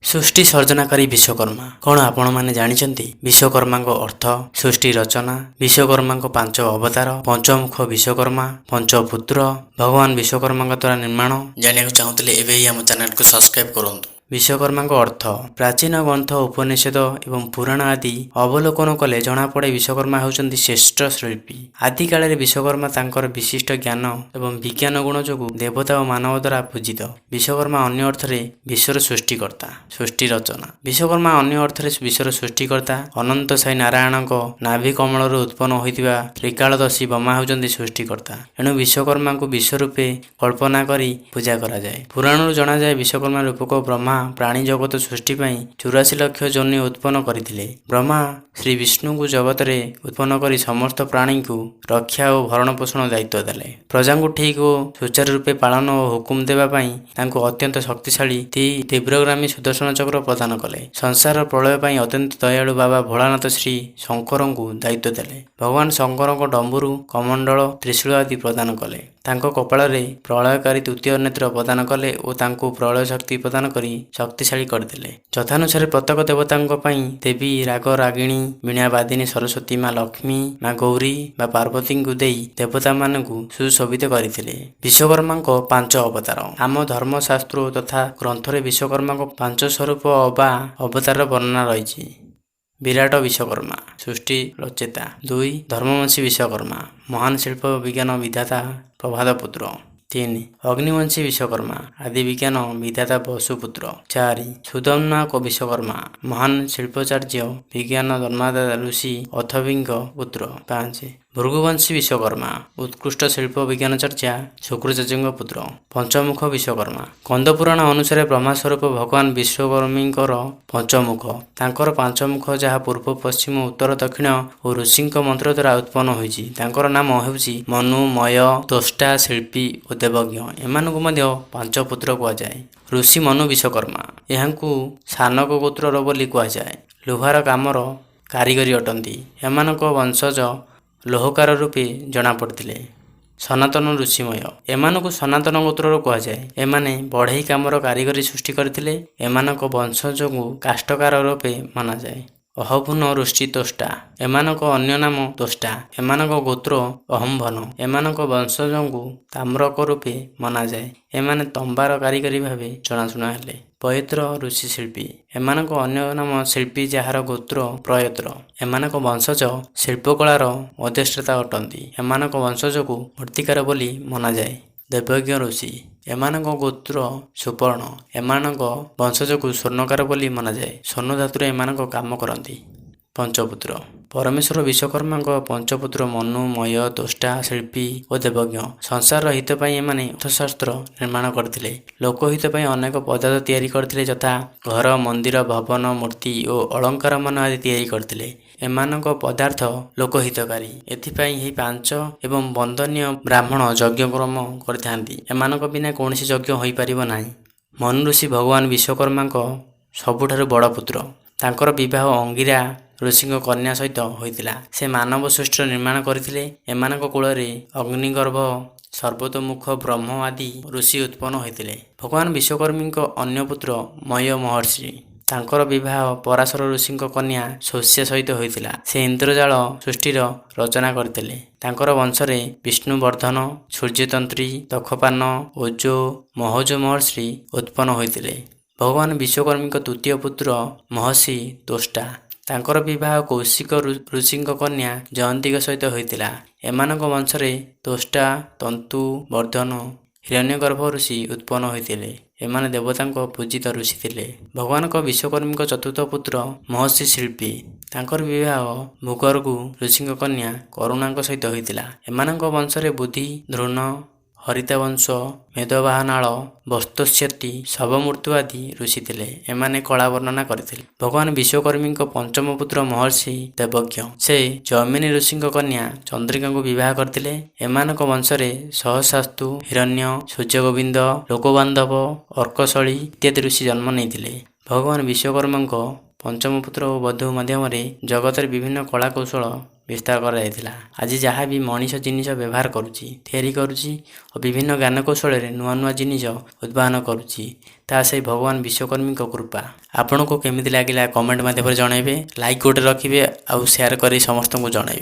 ସୃଷ୍ଟି ସର୍ଜନାକାରୀ ବିଶ୍ୱକର୍ମା। କ'ଣ ଆପଣମାନେ ଜାଣିଛନ୍ତି ବିଶ୍ୱକର୍ମାଙ୍କ ଅର୍ଥ, ସୃଷ୍ଟି ରଚନା, ବିଶ୍ୱକର୍ମାଙ୍କ ପାଞ୍ଚ ଅବତାର, ପଞ୍ଚମୁଖ ବିଶ୍ୱକର୍ମା, ପଞ୍ଚପୁତ୍ର, ଭଗବାନ ବିଶ୍ୱକର୍ମାଙ୍କ ଦ୍ୱାରା ନିର୍ମାଣ? ଜାଣିବାକୁ ଚାହୁଁଥିଲେ ଏବେ ହିଁ ଆମ ଚ୍ୟାନେଲକୁ ସବସ୍କ୍ରାଇବ୍ କରନ୍ତୁ। ବିଶ୍ୱକର୍ମାଙ୍କ ଅର୍ଥ ପ୍ରାଚୀନ ଗ୍ରନ୍ଥ, ଉପନିଷଦ ଏବଂ ପୁରାଣ ଆଦି ଅବଲୋକନ କଲେ ଜଣାପଡ଼େ ବିଶ୍ୱକର୍ମା ହେଉଛନ୍ତି ଶ୍ରେଷ୍ଠ ଶିଳ୍ପୀ। ଆଦିକାଳରେ ବିଶ୍ୱକର୍ମା ତାଙ୍କର ବିଶିଷ୍ଟ ଜ୍ଞାନ ଏବଂ ବିଜ୍ଞାନ ଗୁଣ ଯୋଗୁଁ ଦେବତା ଓ ମାନବ ଦ୍ୱାରା ପୂଜିତ। ବିଶ୍ୱକର୍ମା ଅନ୍ୟ ଅର୍ଥରେ ବିଶ୍ୱର ସୃଷ୍ଟିକର୍ତ୍ତା, ସୃଷ୍ଟି ରଚନା। ବିଶ୍ୱକର୍ମା ଅନ୍ୟ ଅର୍ଥରେ ବିଶ୍ୱର ସୃଷ୍ଟିକର୍ତ୍ତା। ଅନନ୍ତ ସାଇ ନାରାୟଣଙ୍କ ନାଭି କମଳରୁ ଉତ୍ପନ୍ନ ହୋଇଥିବା ତ୍ରିକାଳଦର୍ଶୀ ବ୍ରହ୍ମା ହେଉଛନ୍ତି ସୃଷ୍ଟିକର୍ତ୍ତା। ଏଣୁ ବିଶ୍ୱକର୍ମାଙ୍କୁ ବିଶ୍ୱ ରୂପେ କଳ୍ପନା କରି ପୂଜା କରାଯାଏ। ପୁରାଣରୁ ଜଣାଯାଏ, ବିଶ୍ୱକର୍ମା ରୂପକ ବ୍ରହ୍ମା ପ୍ରାଣୀ ଜଗତ ସୃଷ୍ଟି ପାଇଁ 84 ଲକ୍ଷ ଯୋନି ଉତ୍ପନ୍ନ କରିଥିଲେ। ବ୍ରହ୍ମା ଶ୍ରୀ ବିଷ୍ଣୁଙ୍କୁ ଜଗତରେ ଉତ୍ପନ୍ନ କରି ସମସ୍ତ ପ୍ରାଣୀଙ୍କୁ ରକ୍ଷା ଓ ଭରଣ ପୋଷଣ ଦାୟିତ୍ୱ ଦେଲେ। ପ୍ରଜାଙ୍କୁ ଠିକ୍ ଓ ସୁଚାରୁ ରୂପେ ପାଳନ ଓ ହୁକୁମ ଦେବା ପାଇଁ ତାଙ୍କୁ ଅତ୍ୟନ୍ତ ଶକ୍ତିଶାଳୀ ତୀବ୍ରଗାମୀ ସୁଦର୍ଶନ ଚକ୍ର ପ୍ରଦାନ କଲେ। ସଂସାର ପ୍ରଳୟ ପାଇଁ ଅତ୍ୟନ୍ତ ଦୟାଳୁ ବାବା ଭୋଳାନାଥ ଶ୍ରୀ ଶଙ୍କରଙ୍କୁ ଦାୟିତ୍ୱ ଦେଲେ। ଭଗବାନ ଶଙ୍କରଙ୍କ ଡମ୍ବୁରୁ, କମଣ୍ଡଳ, ତ୍ରିଶୂଳ ଆଦି ପ୍ରଦାନ କଲେ। ତାଙ୍କ କପାଳରେ ପ୍ରଳୟକାରୀ ତୃତୀୟ ନେତ୍ର ପ୍ରଦାନ କଲେ ଓ ତାଙ୍କୁ ପ୍ରଳୟ ଶକ୍ତି ପ୍ରଦାନ କରି ଶକ୍ତିଶାଳୀ କରିଦେଲେ। ଯଥାନୁସାରେ ପ୍ରତ୍ୟେକ ଦେବତାଙ୍କ ପାଇଁ ଦେବୀ, ରାଗ ରାଗିଣୀ, ବୀଣାବାଦିନୀ ସରସ୍ୱତୀ, ମା ଲକ୍ଷ୍ମୀ, ମା ଗୌରୀ ବା ପାର୍ବତୀଙ୍କୁ ଦେଇ ଦେବତାମାନଙ୍କୁ ସୁଶୋଭିତ କରିଥିଲେ। ବିଶ୍ୱକର୍ମାଙ୍କ ପାଞ୍ଚ ଅବତାର। ଆମ ଧର୍ମଶାସ୍ତ୍ର ତଥା ଗ୍ରନ୍ଥରେ ବିଶ୍ୱକର୍ମାଙ୍କ ପାଞ୍ଚ ସ୍ୱରୂପ ଅବା ଅବତାରର ବର୍ଣ୍ଣନା ରହିଛି। ବିରାଟ ବିଶ୍ୱକର୍ମା, ସୃଷ୍ଟି ରଚୟିତା। 2, ଧର୍ମବଂଶୀ ବିଶ୍ୱକର୍ମା, ମହାନ ଶିଳ୍ପ ବିଜ୍ଞାନ ବିଧାତା ପ୍ରଭାତ ପୁତ୍ର। 3, ଅଗ୍ନିବଂଶୀ ବିଶ୍ୱକର୍ମା, ଆଦି ବିଜ୍ଞାନ ବିଧାତା ବସୁପୁତ୍ର। 4, ସୁଧନ୍ୱା ବିଶ୍ୱକର୍ମା, ମହାନ ଶିଳ୍ପାଚାର୍ଯ୍ୟ ବିଜ୍ଞାନ ଜନ୍ମଦାତା ଋଷି ଅଥବିଙ୍କ ପୁତ୍ର। 5, ଭୃଗୁବଂଶୀ ବିଶ୍ୱକର୍ମା, ଉତ୍କୃଷ୍ଟ ଶିଳ୍ପ ବିଜ୍ଞାନାଚାର୍ଯ୍ୟ ଶୁକ୍ରାଚାର୍ଯ୍ୟଙ୍କ ପୁତ୍ର। ପଞ୍ଚମୁଖ ବିଶ୍ୱକର୍ମା। ସ୍କନ୍ଦପୁରାଣ ଅନୁସାରେ ବ୍ରହ୍ମା ସ୍ୱରୂପ ଭଗବାନ ବିଶ୍ୱକର୍ମୀଙ୍କର ପଞ୍ଚମୁଖ। ତାଙ୍କର ପାଞ୍ଚମୁଖ, ଯାହା ପୂର୍ବ, ପଶ୍ଚିମ, ଉତ୍ତର, ଦକ୍ଷିଣ ଓ ଋଷିଙ୍କ ମନ୍ତ୍ର ଦ୍ୱାରା ଉତ୍ପନ୍ନ ହୋଇଛି। ତାଙ୍କର ନାମ ହେଉଛି ମନୁ, ମୟ, ତ୍ୱଷ୍ଟା, ଶିଳ୍ପୀ ଓ ଦେବଜ୍ଞ। ଏମାନଙ୍କୁ ମଧ୍ୟ ପାଞ୍ଚପୁତ୍ର କୁହାଯାଏ। ଋଷି ମନୁ ବିଶ୍ୱକର୍ମା। ଏହାଙ୍କୁ ସାନକ ଗୋତ୍ରର ବୋଲି କୁହାଯାଏ। ଲୁହାର କାମର କାରିଗରୀ ଅଟନ୍ତି। ଏମାନଙ୍କ ବଂଶଜ ଲୋହକାର ରୂପେ ଜଣାପଡ଼ିଥିଲେ। ସନାତନ ଋଷିମୟ। ଏମାନଙ୍କୁ ସନାତନ ଗୋତ୍ରର କୁହାଯାଏ। ଏମାନେ ବଢ଼େଇ କାମର କାରିଗରୀ ସୃଷ୍ଟି କରିଥିଲେ। ଏମାନଙ୍କ ବଂଶଜଙ୍କୁ କାଷ୍ଠକାର ରୂପେ ମନାଯାଏ। ଅହଭୁନ ଋଷି ତ୍ୱଷ୍ଟା। ଏମାନଙ୍କ ଅନ୍ୟ ନାମ ତ୍ୱଷ୍ଟା। ଏମାନଙ୍କ ଗୋତ୍ର ଅହମ୍ଭନ। ଏମାନଙ୍କ ବଂଶଜଙ୍କୁ ତାମ୍ରକ ରୂପେ ମନାଯାଏ। ଏମାନେ ତମ୍ବାର କାରିଗରୀ ଭାବେ ଜଣାଶୁଣା ହେଲେ। ପୟତ୍ର ଋଷି ଶିଳ୍ପୀ। ଏମାନଙ୍କ ଅନ୍ୟ ନାମ ଶିଳ୍ପୀ, ଯାହାର ଗୋତ୍ର ପ୍ରୟତ୍ର। ଏମାନଙ୍କ ବଂଶଜ ଶିଳ୍ପକଳାର ଅଧିଷ୍ଠାତା ଅଟନ୍ତି। ଏମାନଙ୍କ ବଂଶଜକୁ ମୂର୍ତ୍ତିକାର ବୋଲି ମନାଯାଏ। ଦେବଜ୍ଞ ଋଷି। ଏମାନଙ୍କ ଗୋତ୍ର ସୁପର୍ଣ୍ଣ। ଏମାନଙ୍କ ବଂଶଜକୁ ସ୍ୱର୍ଣ୍ଣକାର ବୋଲି ମନାଯାଏ। ସ୍ୱର୍ଣ୍ଣ ଧାତୁରେ ଏମାନଙ୍କ କାମ କରନ୍ତି। ପଞ୍ଚପୁତ୍ର। ପରମେଶ୍ୱର ବିଶ୍ୱକର୍ମାଙ୍କ ପଞ୍ଚପୁତ୍ର ମନୁ, ମୟ, ତ୍ୱଷ୍ଟା, ଶିଳ୍ପୀ ଓ ଦେବଜ୍ଞ। ସଂସାରର ହିତ ପାଇଁ ଏମାନେ ଅର୍ଥଶାସ୍ତ୍ର ନିର୍ମାଣ କରିଥିଲେ। ଲୋକହିତ ପାଇଁ ଅନେକ ପଦାର୍ଥ ତିଆରି କରିଥିଲେ, ଯଥା ଘର, ମନ୍ଦିର, ଭବନ, ମୂର୍ତ୍ତି ଓ ଅଳଙ୍କାରମାନ ଆଦି ତିଆରି କରିଥିଲେ। ଏମାନଙ୍କ ପଦାର୍ଥ ଲୋକହିତକାରୀ। ଏଥିପାଇଁ ଏହି ପାଞ୍ଚ ଏବଂ ବନ୍ଦନୀୟ ବ୍ରାହ୍ମଣ ଯଜ୍ଞକ୍ରମ କରିଥାନ୍ତି। ଏମାନଙ୍କ ବିନା କୌଣସି ଯଜ୍ଞ ହୋଇପାରିବ ନାହିଁ। ମନୁ ଋଷି ଭଗବାନ ବିଶ୍ୱକର୍ମାଙ୍କ ସବୁଠାରୁ ବଡ଼ ପୁତ୍ର। ତାଙ୍କର ବିବାହ ଅଙ୍ଗିରା ଋଷିଙ୍କ କନ୍ୟା ସହିତ ହୋଇଥିଲା। ସେ ମାନବ ସୃଷ୍ଟିର ନିର୍ମାଣ କରିଥିଲେ। ଏମାନଙ୍କ କୂଳରେ ଅଗ୍ନିଗର୍ଭ, ସର୍ବତୋମୁଖ ବ୍ରହ୍ମ ଆଦି ଋଷି ଉତ୍ପନ୍ନ ହୋଇଥିଲେ। ଭଗବାନ ବିଶ୍ୱକର୍ମୀଙ୍କ ଅନ୍ୟ ପୁତ୍ର ମୟ ମହର୍ଷି। ତାଙ୍କର ବିବାହ ପରାଶର ଋଷିଙ୍କ କନ୍ୟା ଶୋଷ୍ୟା ସହିତ ହୋଇଥିଲା। ସେ ଇନ୍ଦ୍ରଜାଳ ସୃଷ୍ଟିର ରଚନା କରିଥିଲେ। ତାଙ୍କର ବଂଶରେ ବିଷ୍ଣୁବର୍ଦ୍ଧନ, ସୂର୍ଯ୍ୟତନ୍ତ୍ରୀ, ଦକ୍ଷପାନ, ଓଜୋ, ମହୋଜ ମହର୍ଷି ଉତ୍ପନ୍ନ ହୋଇଥିଲେ। ଭଗବାନ ବିଶ୍ୱକର୍ମୀଙ୍କ ତୃତୀୟ ପୁତ୍ର ମହର୍ଷି ତ୍ୱଷ୍ଟା। ତାଙ୍କର ବିବାହ କୌଶିକ ଋଷିଙ୍କ କନ୍ୟା ଜୟନ୍ତୀଙ୍କ ସହିତ ହୋଇଥିଲା। ଏମାନଙ୍କ ବଂଶରେ ତ୍ୱଷ୍ଟା, ତନ୍ତୁ, ବର୍ଦ୍ଧନ, ହିରଣ୍ୟଗର୍ଭ ଋଷି ଉତ୍ପନ୍ନ ହୋଇଥିଲେ। ଏମାନେ ଦେବତାଙ୍କ ପୂଜିତ ଋଷି ଥିଲେ। ଭଗବାନଙ୍କ ବିଶ୍ୱକର୍ମୀଙ୍କ ଚତୁର୍ଥ ପୁତ୍ର ମହର୍ଷି ଶିଳ୍ପୀ। ତାଙ୍କର ବିବାହ ଭୂଗର୍ଗୁ ଋଷିଙ୍କ କନ୍ୟା କରୁଣାଙ୍କ ସହିତ ହୋଇଥିଲା। ଏମାନଙ୍କ ବଂଶରେ ବୁଦ୍ଧି, ଦ୍ରୋଣ, ହରିତାବଂଶ, ମେଦବାହନାଳ, ବସ୍ତସ୍ୟତି, ଶବମୂର୍ତ୍ତୁ ଆଦି ଋଷି ଥିଲେ। ଏମାନେ କଳା ବର୍ଣ୍ଣନା କରିଥିଲେ। ଭଗବାନ ବିଶ୍ୱକର୍ମୀଙ୍କ ପଞ୍ଚମ ପୁତ୍ର ମହର୍ଷି ଦେବଜ୍ଞ। ସେ ଜୈମିନୀ ଋଷିଙ୍କ କନ୍ୟା ଚନ୍ଦ୍ରିକାଙ୍କୁ ବିବାହ କରିଥିଲେ। ଏମାନଙ୍କ ବଂଶରେ ସହଶାସ୍ତୁ, ହିରଣ୍ୟ, ସୂର୍ଯ୍ୟଗୋବିନ୍ଦ, ଲୋକବାନ୍ଧବ, ଅର୍କଶଳୀ ଇତ୍ୟାଦି ଋଷି ଜନ୍ମ ନେଇଥିଲେ। ଭଗବାନ ବିଶ୍ୱକର୍ମାଙ୍କ ପଞ୍ଚମ ପୁତ୍ର ଓ ବଧୂ ମାଧ୍ୟମରେ ଜଗତରେ ବିଭିନ୍ନ କଳା କୌଶଳ ବିସ୍ତାର କରାଯାଇଥିଲା। ଆଜି ଯାହା ବି ମଣିଷ ଜିନିଷ ବ୍ୟବହାର କରୁଛି, ତିଆରି କରୁଛି ଓ ବିଭିନ୍ନ ଜ୍ଞାନକୌଶଳରେ ନୂଆ ନୂଆ ଜିନିଷ ଉଦ୍ଭାବନ କରୁଛି, ତାହା ସେଇ ଭଗବାନ ବିଶ୍ୱକର୍ମୀଙ୍କ କୃପା। ଆପଣଙ୍କୁ କେମିତି ଲାଗିଲା କମେଣ୍ଟ ମାଧ୍ୟମରେ ଜଣାଇବେ, ଲାଇକ୍ ଗୋଟେ ରଖିବେ ଆଉ ସେୟାର କରି ସମସ୍ତଙ୍କୁ ଜଣାଇବେ।